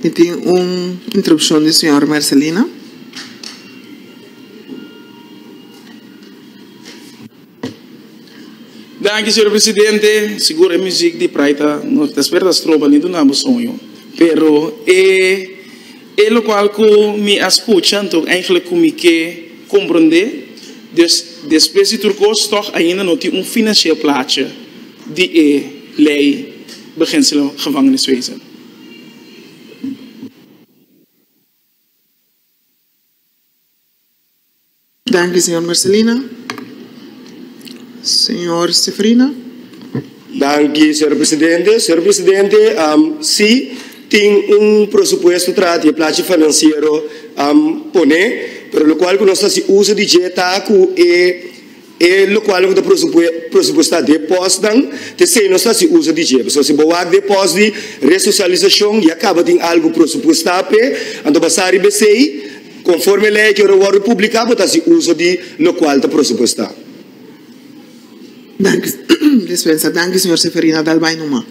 Mi tin un interupshon di señor Mercelina. Danki señor presidente, sigur e muziek di Pride ta no ta spera ta stroba ni duna bo soño, pero e e locual cu mi a scucha anto eigenlijk cu mi ke comprende, dus despues di tur cos toch ainda no tin un financieel plaatje di e ley beginselen gevangeniswezen. Danki señor Mercelina. Señor Seferina. Danki señor presidente. Señor presidente, si tin un presupuesto tras di e plachi financiero pone, pero locual cu nos ta haci uso di dje ta cu e E lokual ku ta presupuestá den pòstnan, ta esei nos ta hasi uso di dje. Pasobra si bo wak den pòst di resosialisashon, ya kaba tin algu presupuestá p'e, anto basá riba esei, konforme e lei ku ora wòrdu publiká, bo ta hasi uso di lokual ta presupuestá. Danki, dispensa. Danki, señor Seferina. Dal bai numa.